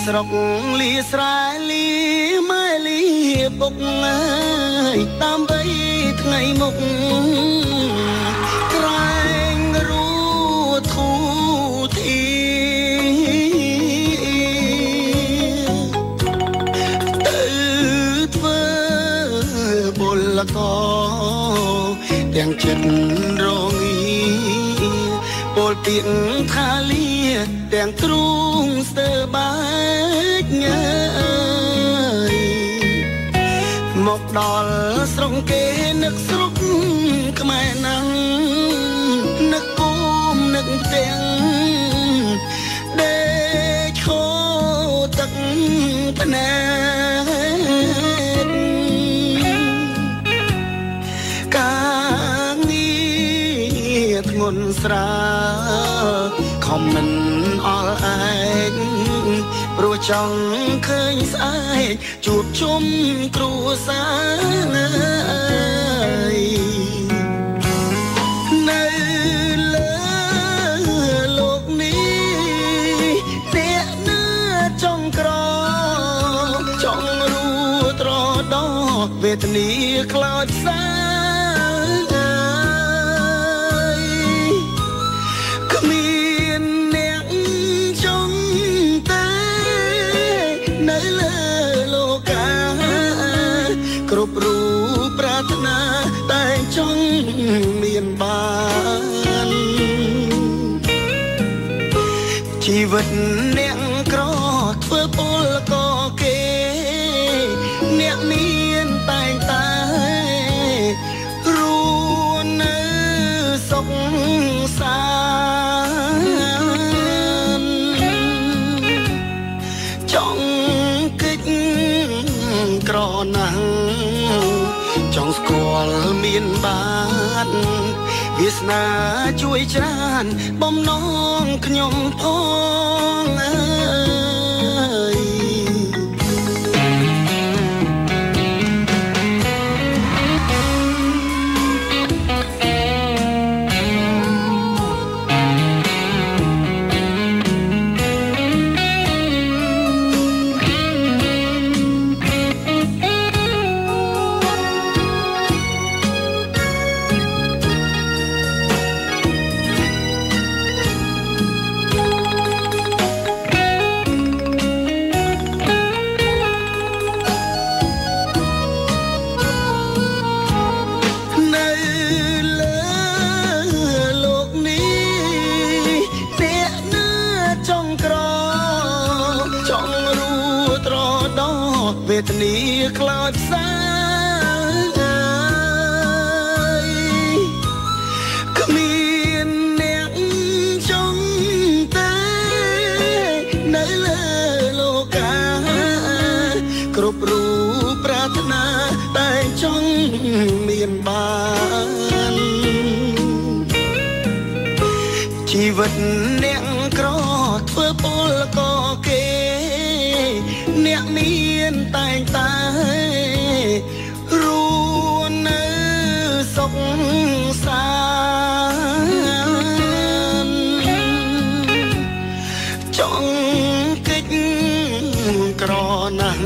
ស្រុកលាស្រែលាម៉ែលាពុកអើយដើម្បីថ្ងៃមុខក្រែងរូធូធីទៅធ្វើពលកទាំងចិត្តរងាពលពីងថាលាទាំងទ្រូងស្ទើបែកញើយមកដល់ស្រុកគេនឹកស្រុកខ្មែរណាស់នឹកគុំនឹកផ្ទាំងដេកឈោទឹកភ្នែកការងារធ្ងន់ស្រាលខំមិនអល់ឯងព្រោះចង់ឃើញស្អែកជួបជុំគ្រួសារនៅលើលោកនេះអ្នកណាចង់ក្រចង់រួត្រដវេទនាខ្លោចផ្សាគ្មានអ្នកចង់ទេនៅលើលោកាគ្រប់រូបប្រាថ្នាតែចង់មានបានជីវិតអ្នកក្រធ្វើពលកគេអ្នកមានតែងតែរួនៅសុខសាន្តចង់កិច្ចក្រណាស់ចង់ស្គាល់មានបានវាសនាជួយច្រើនបំណងខ្ញុំផងអើយវេទនាខ្លោចផ្សាគ្មានអ្នកចង់ទេនៅលើលោកាគ្រប់រូបប្រាថ្នាតែចង់មានបានជីវិតអ្នកក្រធ្វើពលកគេអ្នកមានតែងតែរួនៅសុខសាន្តចង់កិច្ចក្រណាស់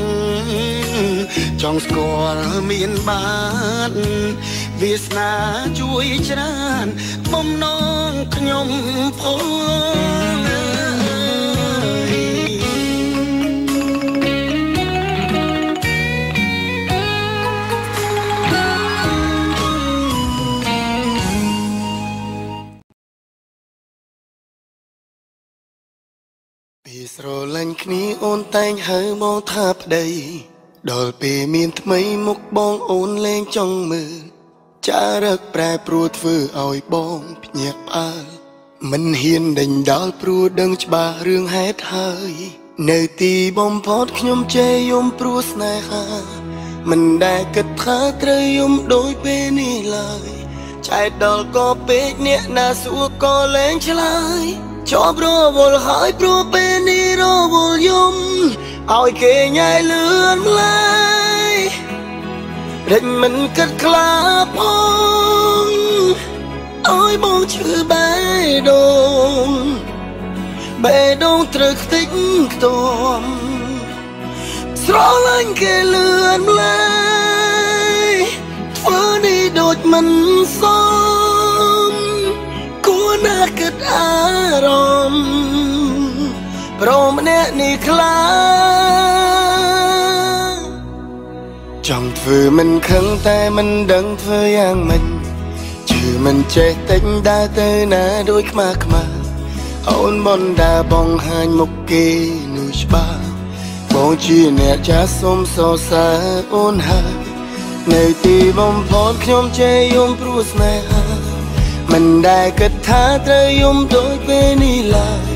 ចង់ស្គាល់មានបានវាសនាជួយច្រើនបំណងខ្ញុំផងស្រឡាញ់គ្នាអូនតែងហៅមកថាប្តីដល់ពេលមានថ្មីមុខបងអូនលែងចង់មើលចារឹកប្រែប្រួលធ្វើឲ្យបងភ្ញាក់ផ្អើលមិនហ៊ានដេញដោលព្រោះដឹងច្បាស់រឿងហេតុហើយនៅទីបំផុតខ្ញុំជេរយំព្រោះស្នេហាមិនដែលគិតថាត្រូវយំដូចពេលនេះឡើយចែកដល់ក៏ពេកអ្នកណាសួរក៏លែងឆ្លើយជាប់រវល់ហើយព្រោះពេលនេះរវល់យំឲ្យគេញ៉ែលឿនម្លាយរិចមិនគិតខ្លាផងឲ្យបងឈឺបេះដូងបេះដូងត្រូវខ្ទេចខ្ទាំ ស្រឡាញ់គេលឿនម្លេះធ្វើនេះដូចមិនសមគួរណាស់គិតអារម្មណ៍ព្រមម្នាក់នេះខ្លាចង់ធ្វើមិនខឹងតែមិនដឹងធ្វើយ៉ាងម៉េចជឿមិនចេះតិចដើរទៅណាដូចខ្មាស់ខ្មាស់អូនបនដាបងហាញមុខគេនោះច្បាស់បងជាអ្នកចាស់សូមសរសើរអូនហើយនៅទីបំផុតខ្ញុំចេះយំព្រោះស្នេហាមិនដែលគិតថាត្រូវយំដូចពេលនេះឡើយ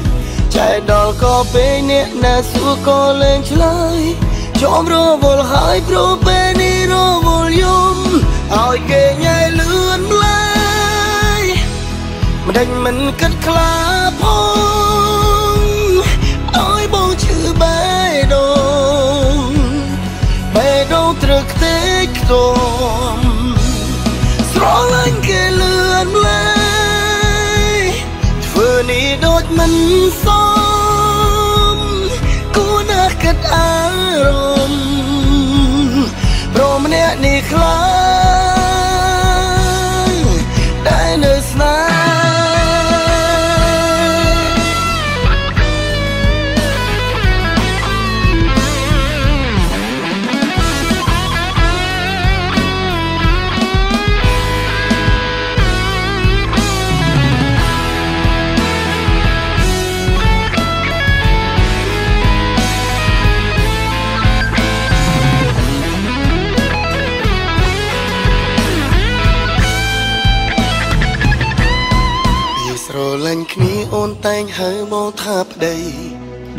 ចែកដល់ក៏ពេលអ្នកណាសួរក៏លែងឆ្លើយជាប់រវល់ហើយព្រោះពេលនេះរវល់យំឲ្យគេញ៉ែលឿនម្លេះមិនដេញមិនគិតខ្លាផងឲ្យបងឈឺបេះដូងបេះដូងត្រូវខ្ទេចខ្ទំស្រឡាញ់គេលឿនម្លេះធ្វើនេះដូចមិនសមគួរណាស់គិតអារម្មណ៍ព្រមម្នាក់នេះខ្លាដែលនៅស្នេហ៍គ្នាអូនតែងហៅបងថាប្តី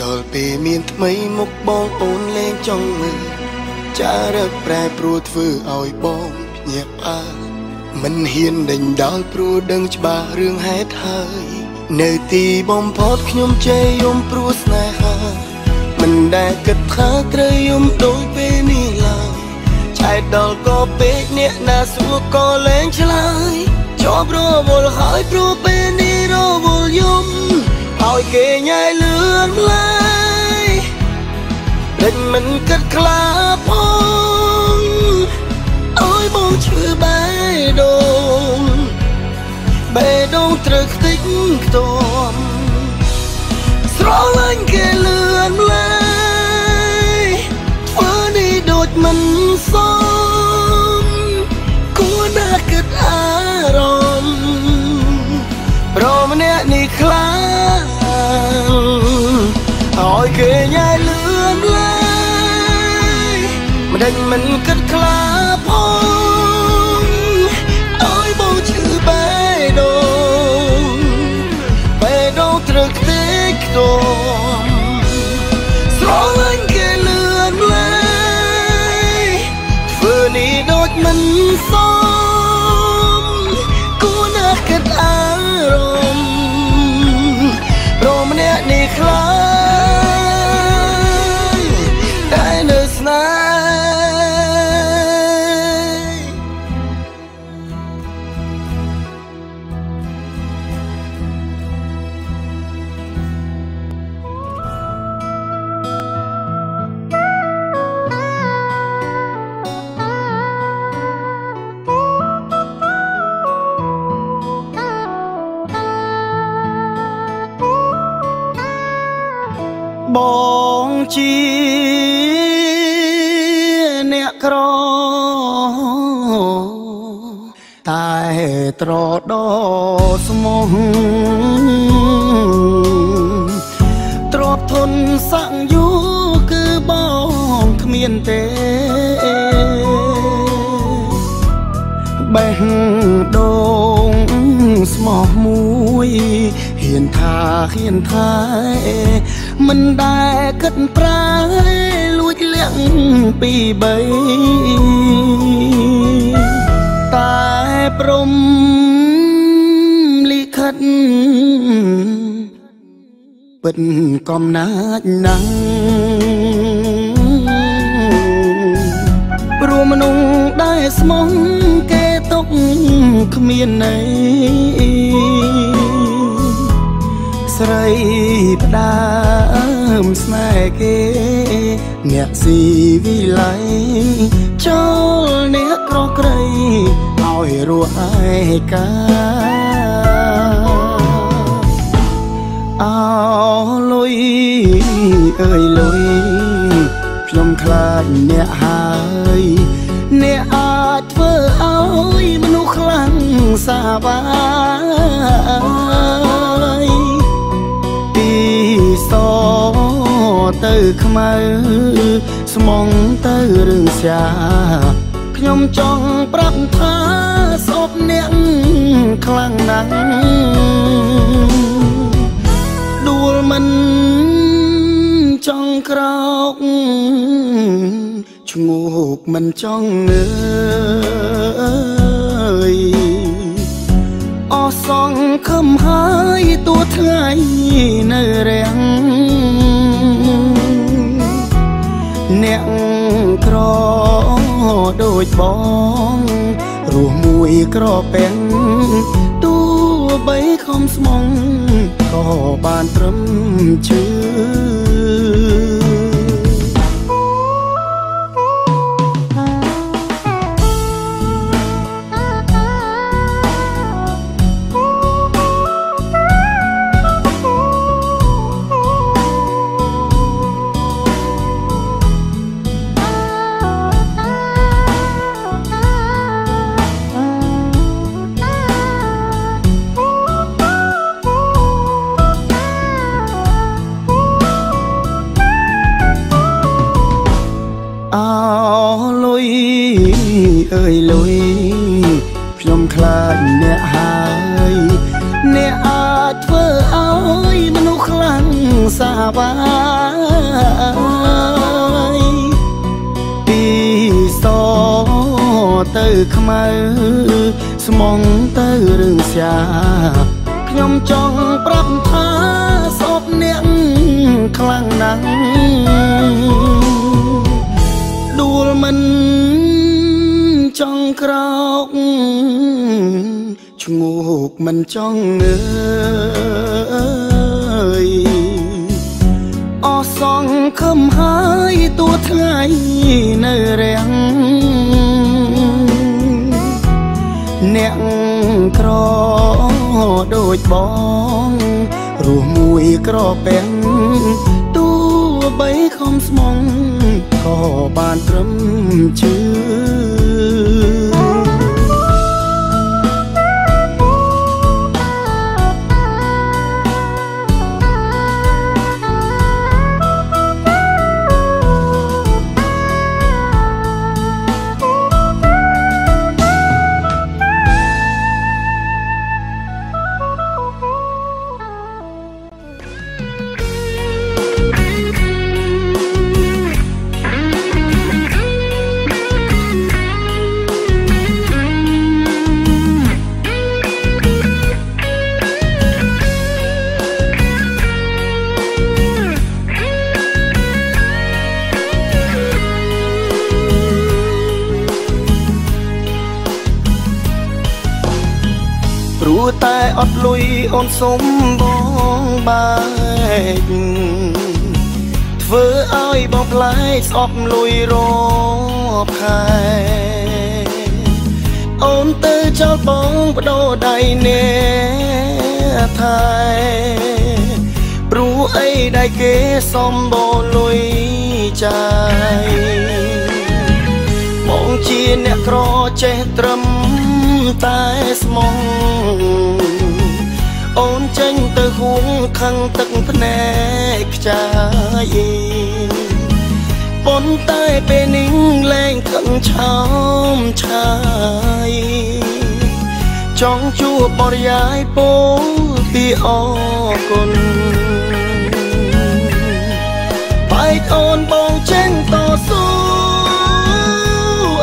ដល់ពេលមានថ្មីមុខបងអូនលែងចង់មើលចារឹកប្រែប្រួលធ្វើឲ្យបងភ្ញាក់ផ្អើលមិនហ៊ានដេញដោលព្រោះដឹងច្បាស់រឿងហេតុហើយនៅទីបំផុតខ្ញុំចេះយំព្រោះស្នេហាមិនដែលគិតថាត្រូវយំដូចពេលនេះឡើយចែកដល់ក៏ពេកអ្នកណាសួរក៏លែងឆ្លើយជាប់រវល់ហើយព្រោះពេលនេះរវល់យំឲ្យគេញ៉ែលឿនម្លេះដេញមិនគិតខ្លាផងឲ្យបងឈឺបេះដូងបេះដូងត្រូវខ្ទេចខ្ទំស្រឡាញ់គេលឿនម្លេះធ្វើនេះដូចមិនសមគួរណាស់គិតអារម្មណ៍ព្រមម្នាក់នេះខ្លាឲ្យគេញ៉ែលឿនម្លេះមិនដេញមិនគិតខ្លាផងឲ្យបងឈឺបេះដូងបេះដូងត្រូវខ្ទេចខ្ទំស្រឡាញ់គេលឿនម្លេះធ្វើនេះដូចមិនសមគួរណាស់គិតអារម្មណ៍ព្រមម្នាក់នេះខ្លាតែនៅស្នេហ៍បងជាអ្នកក្រតែត្រដស្មោះទ្របធនស័កយូគឺបងគ្មានទេបេះដូងស្មោះមួយហ៊ានថាហ៊ានថែមិនដែលគិតប្រែលួចលាក់ពីបីតែព្រំលិខិតពិតកំណាចណាស់ព្រោះមនុស្សដែលស្មោះគេទុកគ្មានន័យស្រីផ្ដើមស្នេហ៍គេ អ្នកស៊ីវិល័យចូលអ្នកក្រក្រៃឲ្យរស់ឯកាអោលុយអើយលុយខ្ញុំខ្លាចអ្នកហើយអ្នកអាចធ្វើឲ្យមនុស្សខ្លាំងសាបាយពីសទៅខ្មៅស្មងទៅរឿងស្យាខ្ញុំចង់ប្រាប់ថាស្អប់អ្នកខ្លាំងណាស់ដួលមិនចង់ក្រោកឈ្ងោកមិនចង់ងើយអស់សង្ឃឹមហើយតួថ្ងៃនៅរាំងអ្នកក្រដូចបងរស់មួយក្រពាំងទោះបីខំស្មងក៏បានត្រឹមជឿអើយលុយខ្ញុំខ្លាចអ្នកហើយអ្នកអាចធ្វើឲ្យមនុស្សខ្លាំងសាបាយពីសទៅខ្មៅស្មងទៅរឿងស្យាខ្ញុំចង់ប្រាប់ថាស្អប់អ្នកខ្លាំងណាស់ដួលមិនចង់ក្រោកឈ្ងោកមិនចង់ងើយអស់សង្ឃឹមហើយតួថ្ងៃនៅរាំងអ្នកក្រដូចបងរស់មួយក្រពាំងទោះបីខំស្មងក៏បានត្រឹមជឿព្រោះតែអត់លុយអូនសុំបងបែកធ្វើឲ្យបងប្លែកស្អប់លុយរាប់ខែអូនទៅចោលបងបដូរដៃអ្នកថែព្រោះអីដែលគេសំបូរលុយចាយបងជាអ្នកក្រចេះត្រឹមតែស្មងអូនចេញទៅហួងខឹងទឹកភ្នែកខ្ចាយប៉ុន្តែពេលនេះលែងខឹងឆោមឆាយចង់ជួបបរិយាយពោលពីអរគុណបែកអូនបងចេញតស៊ូ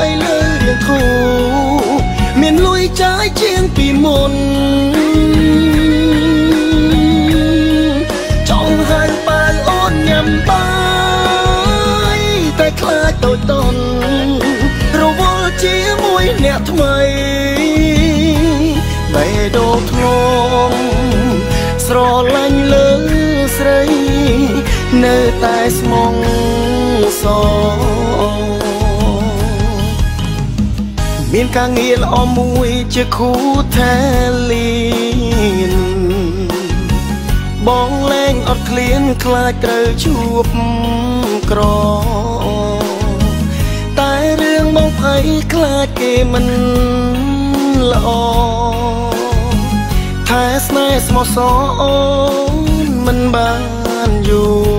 អីលើរឿងធូមានលុយចាយជាងពីមុនចង់ហៅប៉ាវអូនញ៉ាំបាយតែខ្លាចតូចតន់រវល់ជាមួយអ្នកថ្មីបេះដូងធ្ងំស្រឡាញ់លើស្រីនៅតែស្មងស មានការងារល្អមួយជាគ្រូថែលៀនបងលែងអត់ឃ្លានខ្លាចត្រូវជួបក្រតែរឿងបងភ័យខ្លាចគេមិនល្អថែស្នេហ៍ស្មោះសរអូនមិនបានយូរ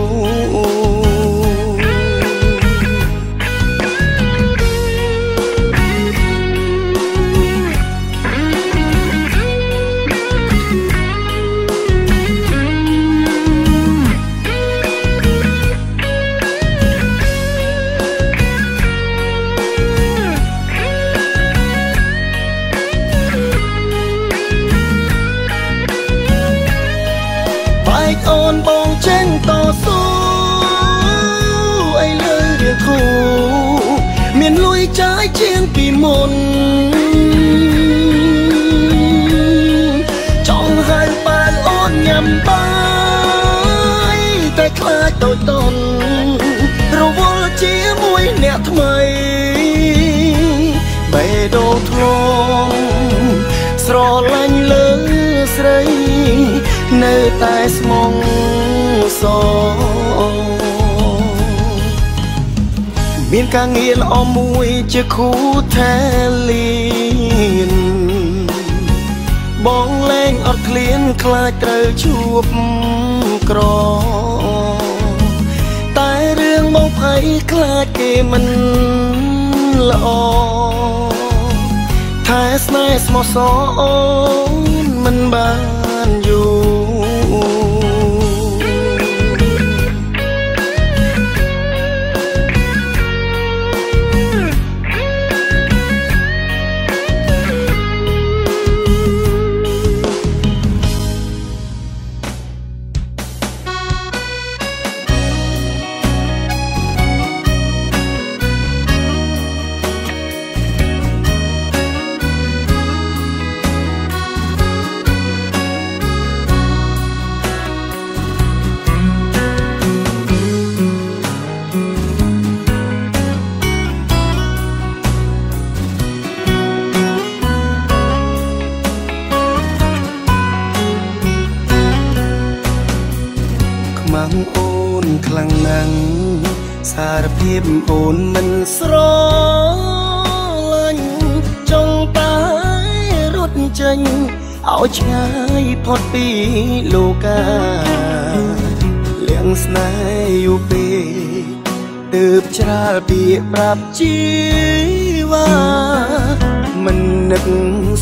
អូនបងចេញតស៊ូអីលើរឿងធូមានលុយចាយជាងពីមុនចង់ហៅប៉ាអូនញ៉ាំបាយតែខ្លាចតូចតន់រវល់ជាមួយអ្នកថ្មីបេះដូងធ្លងស្រឡាញ់លើស្រីនៅតែស្មងសមានការងារល្អមួយជាគ្រូថែលៀនបងលែងអត់ឃ្លានខ្លាចត្រូវជួបក្រតែរឿងបងភ័យខ្លាចគេមិនល្អថែស្នេហ៍ស្មោះសរអូនមិនបានយូរអូនខ្លាំងណាស់សារភាពអូនមិនស្រឡាញ់ចង់តែរត់ចេញឲ្យឆ្ងាយផុតពីលោកាលៀងស្នេហ៍យូរពេកទើបច្រាលពាក្យប្រាប់ជីវ៉ាមិននឹក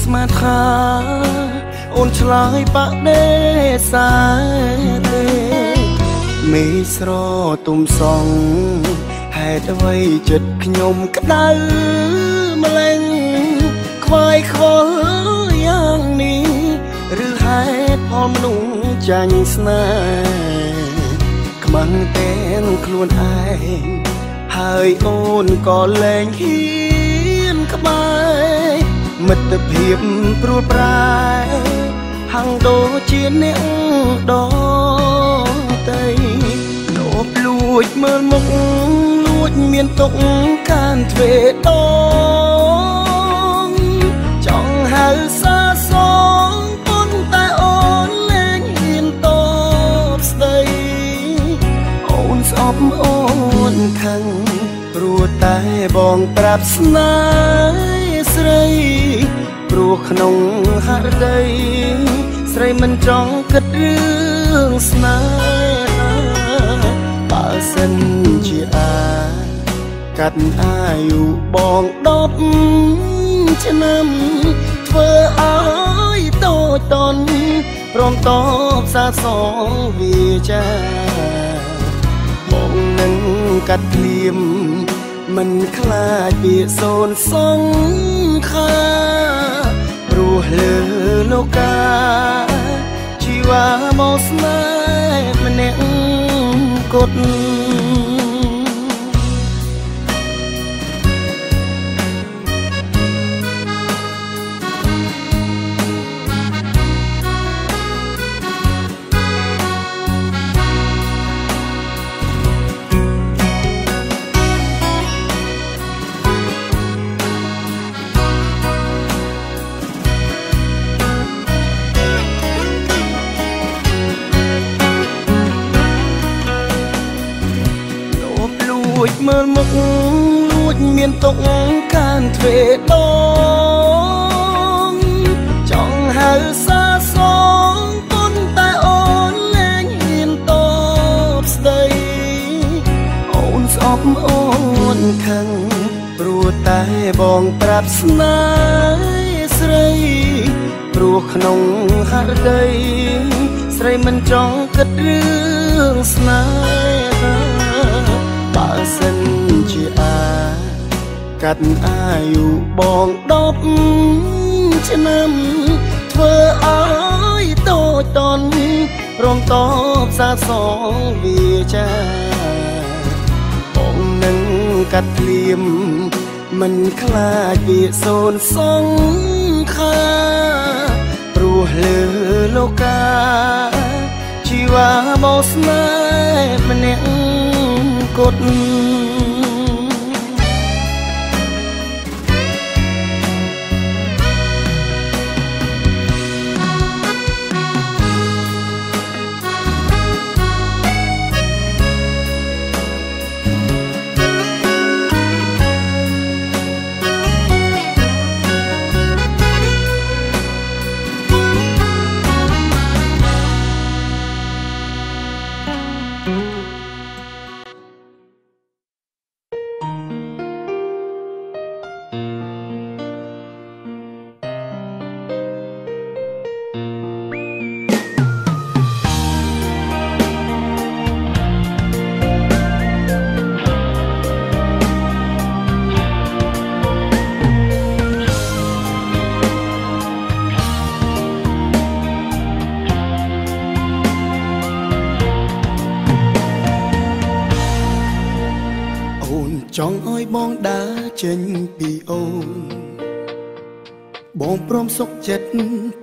ស្មានថាអូនឆ្លើយបដិសេធទេមេស្រទុំសងហេតុអ្វីចិត្តខ្ញុំក្តៅម្លេងខ្វាយខ្វល់យ៉ាងនេះឬហេតុផលមនុស្សចាញ់ស្នេហ៍ខ្មាំងទាំងខ្លួនឯងហើយអូនក៏លែងហ៊ានក្បែរមិត្តភាពព្រួលប្រែហាំងដូចជាអ្នកដទៃលោភលួចមើលមុខលួចមានទុកកានទ្វេដងចង់ហៅសាសងប៉ុន្តែអូនលែងហ៊ានតបស្ដីអូនស្អប់អូនខឹងព្រោះតែបងប្រាប់ស្នេហ៍ស្រីព្រោះក្នុងហឫទ័យស្រីមិនចង់គិតរឿងស្នេហាបើសិនជាអាចកាត់អាយុបង10ឆ្នាំធ្វើឲ្យតូចតន់ព្រមតបសាសងវាចាបងនឹងកាត់ភ្លាមមិនខ្លាចពាក្យសូនសង្ខាព្រោះលើលោកាជីវ៉ាមកស្នេហ៍ម្នាក់គត់ ខ្ មើលមុខលួចមានទុកកានទ្វេដងចង់ហៅសាសងប៉ុន្តែអូនលែងហ៊ានតបស្ដីអូនស្អប់អូនខឹងព្រោះតែបងប្រាប់ស្នេហ៍ស្រីព្រោះក្នុងហឫទ័យស្រីមិនចង់គិតរឿងស្នេហាបើសិនជាអាកាត់អាយុបង10ឆ្នាំធ្វើឲ្យតូចតន់ព្រមតបសាសងវាចាបងនឹងកាត់ភ្លាមមិនខ្លាចវាសូនសង្ខាព្រោះលើលោកាជីវ៉ាមកស្នេហ៍ម្នាក់គត់ចង់ឲ្យបងដើរចេញពីអូនបងព្រមសុខចិត្ត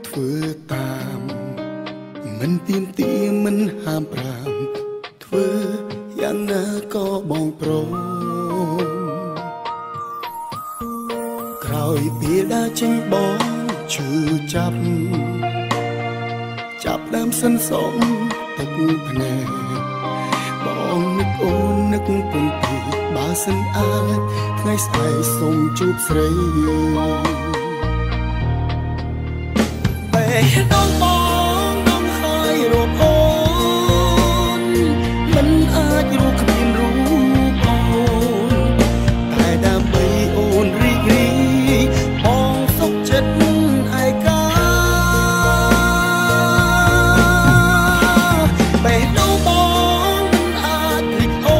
ធ្វើតាមមិនទៀមទាមិនហាមប្រាមធ្វើយ៉ាងណាក៏បងព្រមក្រោយពេលដើរចេញបងឈឺចាប់ចាប់ដើមសិនសុំទឹកភ្នែកបងនឹកអូននឹកពុំពីបើសិនអាចថ្ងៃស្អែកសូមជួបស្រីបេះដូងបងដងហើយរកអូនមិនអាចរកគ្មានរូបអូនតែដើម្បីអូនរីករាយបងសុខចិត្តឯកាបេះដូងបងមិនអាចភ្លេចអូ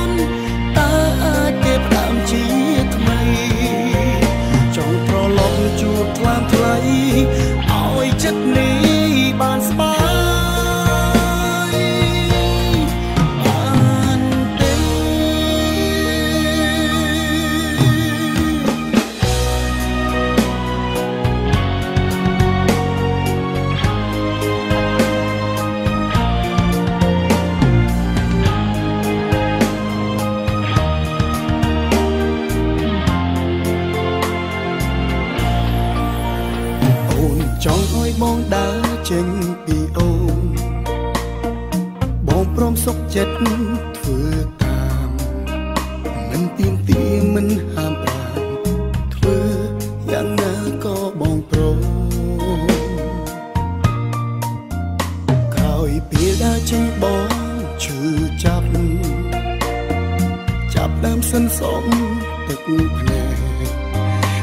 នជាថ្មីចង់ត្រឡប់ជួបថ្លាមថ្លៃឲ្យចិត្តនេះបានស្បាយបានទេចង់ឲ្យបងដើរចេញពីអូនបងព្រមសុខចិត្តធ្វើតាមមិនទៀមទាមិនហាមប្រាមធ្វើយ៉ាងណាក៏បងព្រមក្រោយពេលដើរចេញបងឈឺចាប់ចាប់ដើមសិនសុំទឹកភ្នែក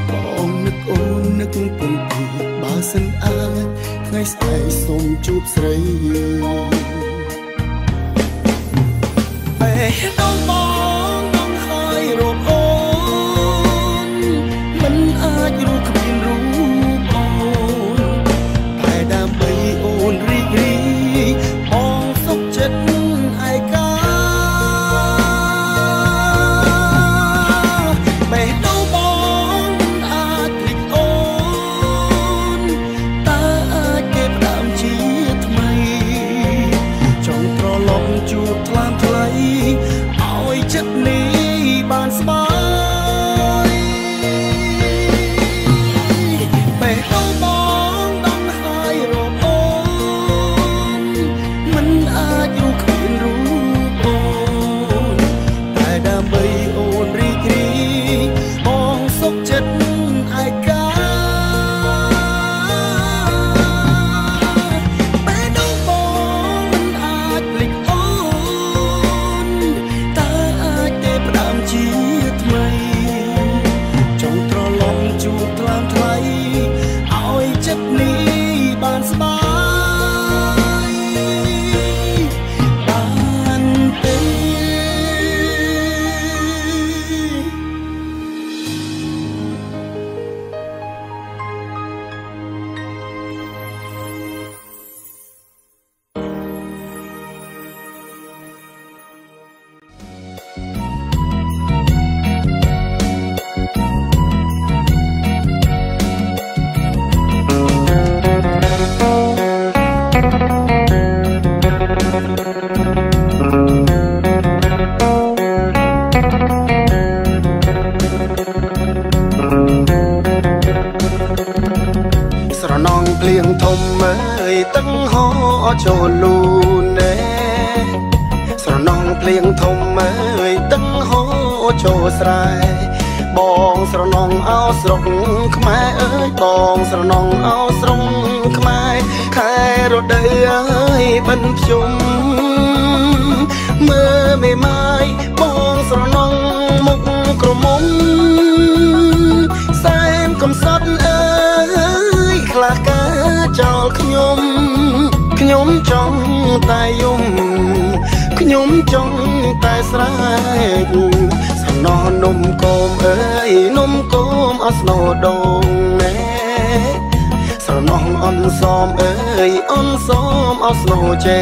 បងនឹកអូននឹកពុំពីបើសិនអាចថ្ងៃស្អែកសូមជួបស្រីបេះដូងបងដងហើយរកអូនមិនអាចរកគ្មានរូបអូនតែដើម្បីអូនរីករាយបងសុខចិត្តឯកាបេះដូងបងមិនអាចភ្លេចអូនតើអាចគេផ្ដើមជាថ្មីចង់ត្រឡប់ជួបថ្លាមថ្លៃឲ្យចិត្ត ហោចូលលូនែស្រណងភ្លៀងធំអើយទឹកហូរចូលស្រែបងស្រណងអោស្រុកខ្មែរអើយបងស្រណងអោស្រុកខ្មែរខែរដូវអើយបិណ្ឌភ្ជុំមើលមេម៉ាយបងស្រណងមុខក្រមុំសែនកំសត់អើយខ្លះកាចោលខ្ញុំខ្ញុំចង់តែយំខ្ញុំចង់តែស្រែកសំណោះនំគមអើយនំគមអស្នោដងណែស្រណោះអនសមអើយអនសមអស្នោជេ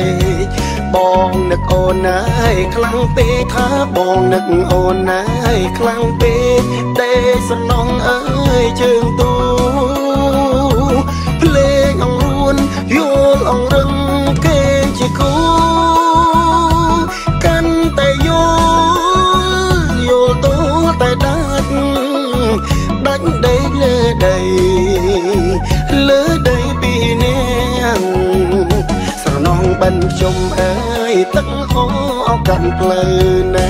បងនឹកអូនណាយខ្លាំងពេកថាបងនឹកអូនណាយខ្លាំងពេកទេស្រណងអើយជើងទូភ្លេងអង្រួនយល់អង្រឹងគេជាគូកាន់តែយល់យល់តតែដាច់ដាច់ដេកលើដីលើដីពីនាងស្រណងបិណ្ឌជុំអើយទឹកហូរអកាន់ផ្លូវណែ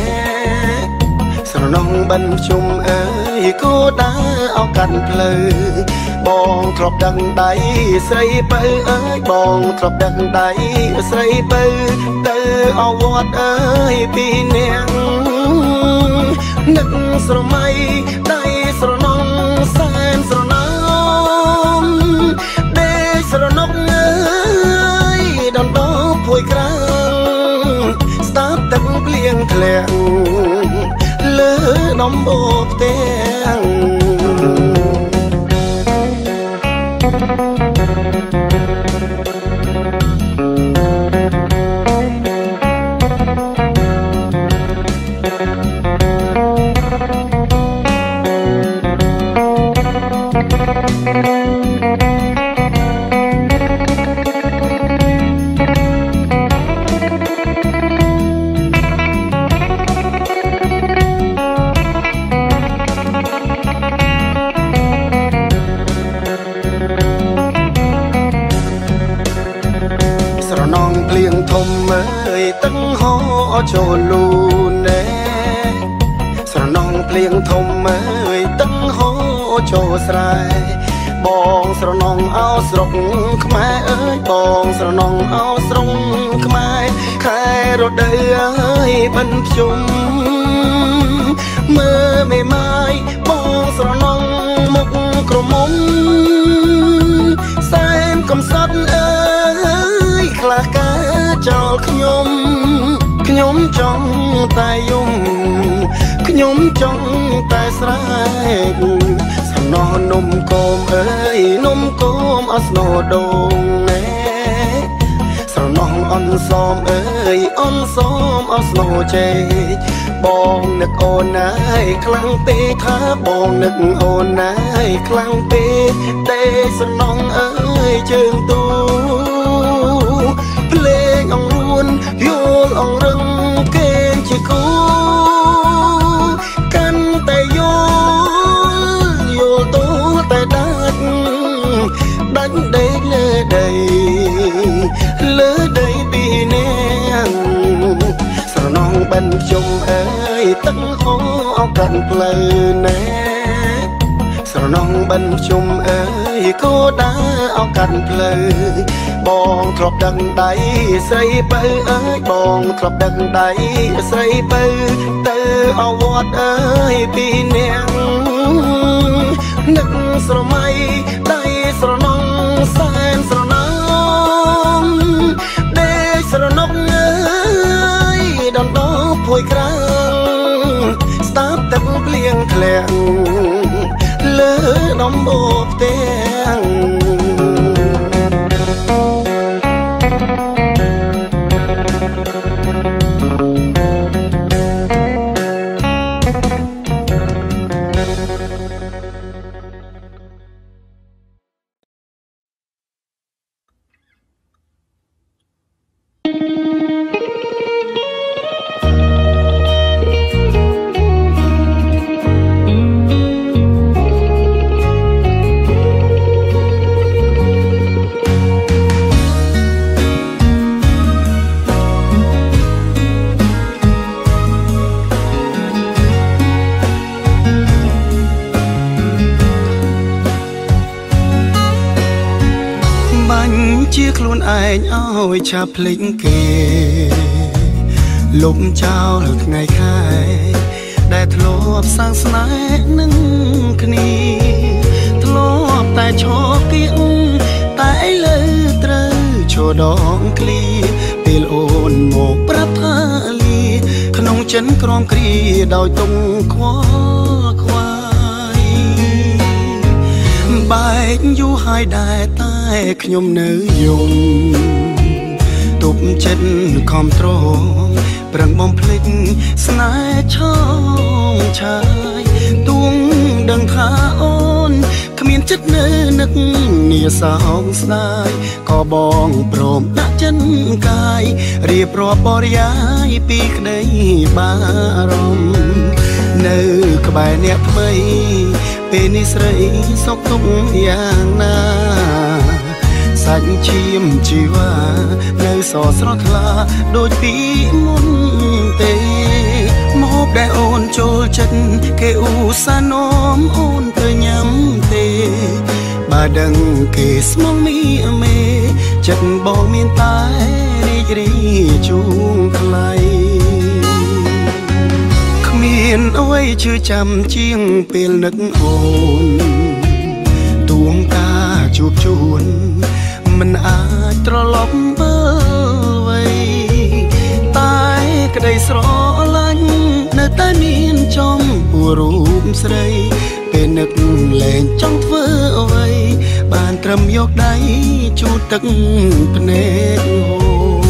ស្រណងបិណ្ឌជុំអើយគូដើរអកាន់ផ្លូវបងធ្លាប់ដឹងដៃស្រីបើអើយបងធ្លាប់ដឹងដៃស្រីបើទៅអវត្តអើយពីនាងនឹកស្រមៃដៃស្រណងសែនស្រណោមដេកស្រណុកអើយដណ្ដប់ភួយក្រាំងស្ដាប់ទឹកភ្លៀងធ្លាក់លើដំបូកផ្ទាំងចូលលូនែស្រណងភ្លៀងធំអើយទឹកហូរចូលស្រែបងស្រណងអោស្រុកខ្មែរអើយបងស្រណងអោស្រុកខ្មែរខែរដូវអើយបិណ្ឌភ្ជុំមើលមេម៉ាយបងស្រណងមុខក្រមុំសែនកំសត់អើយខ្លះកាចោលខ្ញុំខ្ញុំចង់តែយំខ្ញុំចង់តែស្រែកសំណោះនំគមអើយនំគមអស្នោដងណែស្រណោះអនសមអើយអនសមអស្នោជេបងនឹកអូនណាយខ្លាំងពេកថាបងនឹកអូនណាយខ្លាំងពេកទេស្រណងអើយជើងទូភ្លេងអង្រួនយល់អង្រឹងគេជាគូកាន់តែយល់យល់តតែដាច់ដាច់ដេកលើដីលើដីពីនាងស្រណងបិណ្ឌជុំអើយទឹកហូរអកាន់ផ្លូវណែស្រណងបិណ្ឌជុំអើយគូដើរអកាន់ផ្លូវបងធ្លាប់ដឹងដៃស្រីបើអើយបងធ្លាប់ដឹងដៃស្រីបើទៅអវត្តអើយពីនាងនឹកស្រមៃដៃស្រណងសែនស្រណោមដេកស្រណុកអើយដណ្ដប់ភួយក្រាំងស្ដាប់ទឹកភ្លៀងធ្លាក់លើដំបូកផ្ទាំង Thank ងឲ្យឆាប់ភ្លេចគេលុបចោលថ្ងៃខែដែលធ្លាប់សាងស្នេហ៍នឹងគ្នាធ្លាប់តែឈរគៀងតែឥឡូវត្រូវឈរដងឃ្លាពេលអូនមកប្រាប់ថាលាក្នុងចិនក្រំគ្រាដោយទុំខ្វល់ខ្វាយបែកយូរហើយដែរតែខ្ញុំនៅយំទប់ចិត្តខំទ្រាំប្រឹងបំភ្លេចស្នេហ៍ឆោមឆាយទួងដឹងថាអូនគ្មានចិត្តនៅនឹកនាសោកស្ដាយក៏បងព្រមដាក់ចិនកាយរៀបរាប់បរិយាយពីក្តីបារម្ភនៅក្បែរអ្នកថ្មីពេលនេះស្រីសុខទុក្ខយ៉ាងណាសាច់ឈាមជីវ៉ានៅសស្រស់ថ្លាដូចពីមុនទេមកដែលអូនចូលចិត្តគេឧស្សាហ៍នាំអូនទៅញ៉ាំទេបើដឹងគេស្មងមីមេចិត្តបងមានតែរីករាយជួងថ្លៃគ្មានអ្វីឈឺចាំជាងពេលនឹកអូនទួងការជួបជួនមិនអាចត្រឡប់វិលវ័យតែក្តីស្រឡាញ់នៅតែមានចំពោះរូបស្រីពេលនឹកលែងចង់ធ្វើអ្វីបានត្រឹមយកដៃជូតទឹកភ្នែកហូរ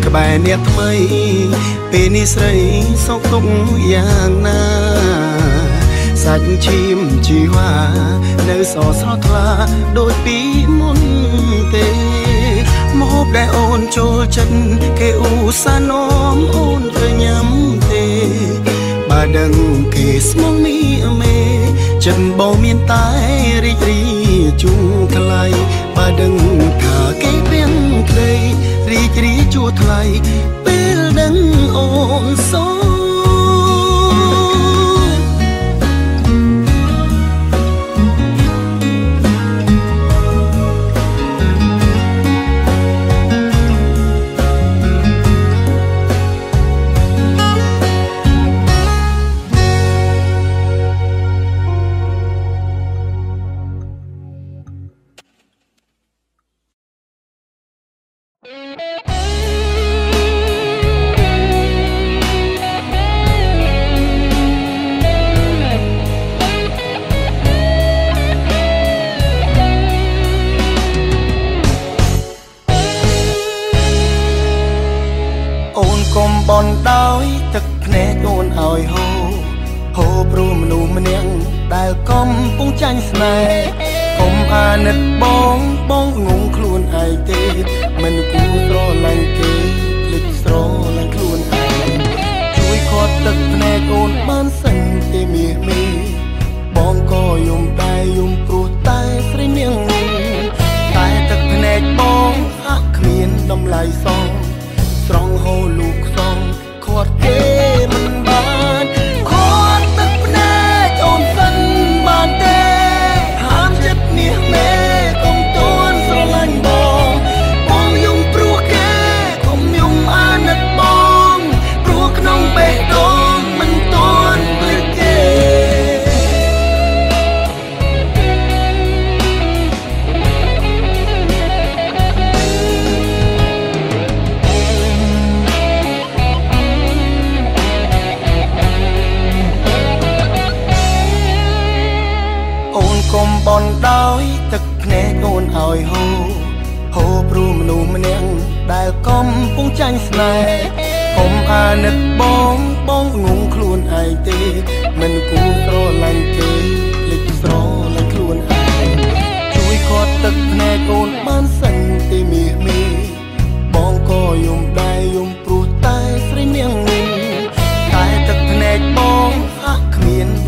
ក្បែរអ្នកថ្មីពេលនេះស្រីសុខទុក្ខយ៉ាងណាសាច់ឈាមជីវ៉ានៅសស្រស់ថ្លាដូចពីមុនទេមកដែលអូនចូលចិត្តគេឧស្សាហ៍នាំអូនទៅញ៉ាំទេបើដឹងគេស្មងមីមេចិត្តបងមានតែរីករាយជួងថ្លៃបើដឹងថាគេព្រៀងក្តីរីករាយជួថ្លៃពេលដឹងអូនសូ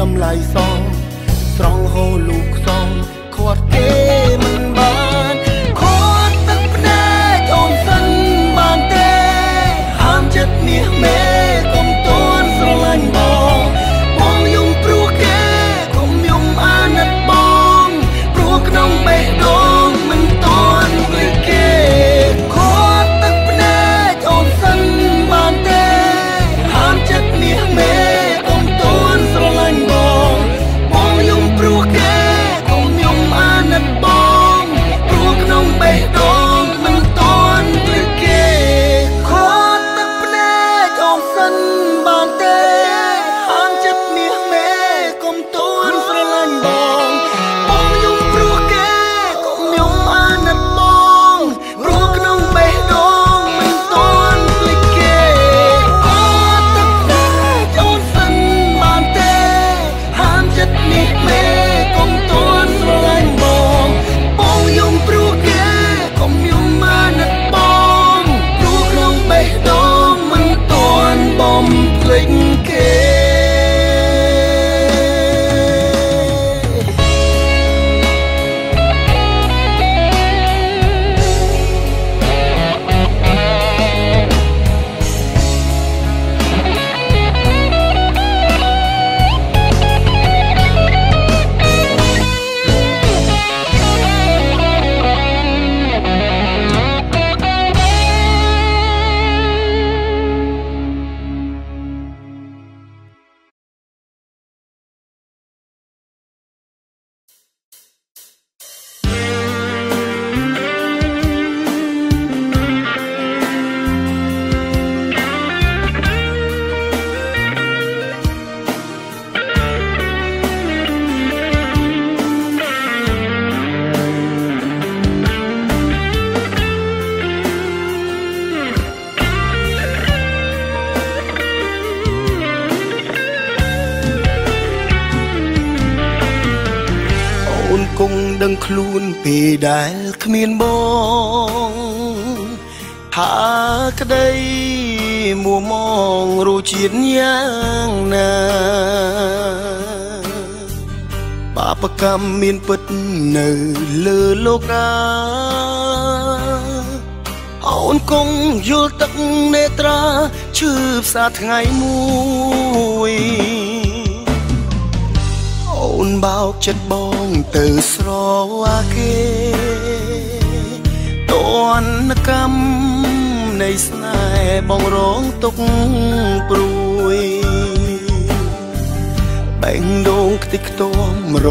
តម្លៃសងស្រង់ហូរលូខ្សងខាត់គេមិនបានខាត់ទឹកភ្នែកអូនសិនបានទេហាមចិត្តមាសមេកុំតន់ស្រឡាញ់បងបងយំព្រោះគេកុំយំអាណិតបងព្រោះក្នុងបេះដូងមិនតន់ភ្លេចគេខាត់ទឹកភ្នែកអូនសិនបានទេហាមចិត្តមាសមេកុំតន់ស្រឡាញ់បងបងយំព្រោះគេកុំយំអាណិតបងព្រោះក្នុងបេះដូងមិនតន់ភ្លេចគេខាត់ទឹកភ្នែកអូនសិនបានទេហាមចិត្តមាសមេកុំតន់ស្រឡាញ់បងបងយំព្រោះគេកុំយំអាណិតបងព្រោះក្នុងបេះដូងមិនតន់ភ្លេចគេខាត់ទឹកភ្នែកអូនសិនបានទេហាមចិត្តមាសមេកុំតន់ស្រឡាញ់បងបងយំព្រោះគេកុំយំអាណិតបងព្រោះក្នុងបេះដូងមិនតន់បំភ្លេចគេ ដឹងខ្លួនពេលដែលគ្មានបងថាក្តីមួមងរសជាតិយ៉ាងណាបាបកម្មមានពិតនៅលើលោកាអូនគង់យល់ទឹកនេត្រាឈឺផ្សាថ្ងៃមួយអូនបោកចិត្តបងទៅស្រវាគេតនកម្មនៃស្នេហ៍បងរងទុកព្រួយបែងដងខ្ទេចខ្ទាំរ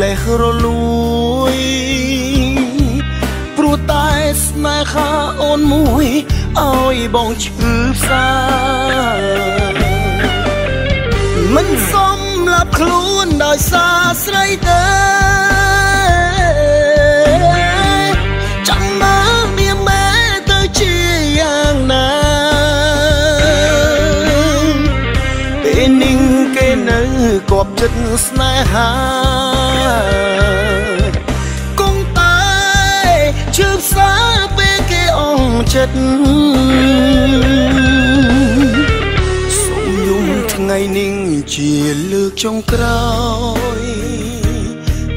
លេះរលួយព្រោះតែស្នេហាអូនមួយឲ្យបងឈឺផ្សាមិនសមឡាប់ខ្លួនដោយសារស្រីទេចាំមើលមានមែទៅជាយ៉ាងណាពេលនេះគេនៅគប់ចិត្តស្នេហាគង់តែជឿផ្សាពេលគេអងចិត្តថ្ងៃនេះជាលើកចុងក្រោយ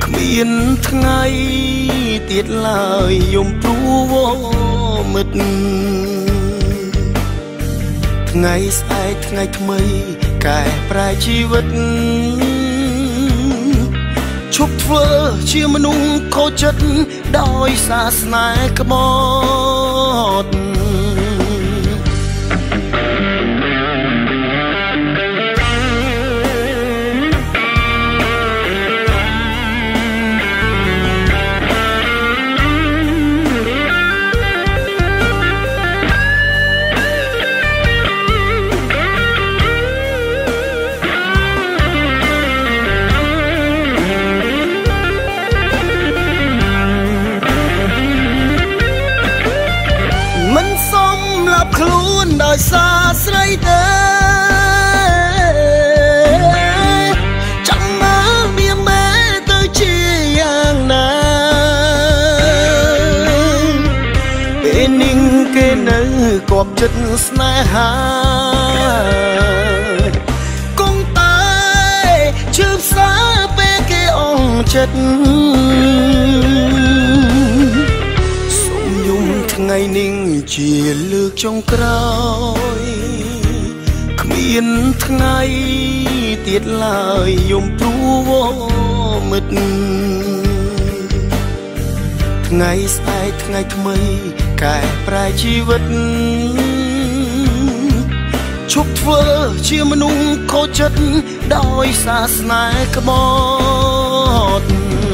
គ្មានថ្ងៃទៀតឡើយយំព្រោះមិត្តថ្ងៃស្អែកថ្ងៃថ្មីកែប្រែជីវិតឈប់ធ្វើជាមនុស្សខូចចិត្តដោយសារស្នេហ៍ក្បត់ខ្លួនដោយសារស្រីទេចាំមើលមានមែទៅជាយ៉ាងណាពេលនេះគេនៅគប់ចិត្តស្នេហាគង់តែជឿ ចិត្ត សូមយំថ្ងៃនេះជាលើកចុងក្រោយ គ្មានថ្ងៃទៀតឡើយ យំព្រោះមិត្ត ថ្ងៃស្អែកថ្ងៃថ្មីកែប្រែជីវិត ឈប់ធ្វើជាមនុស្សខូចចិត្តដោយសារស្នេហ៍ក្បត់។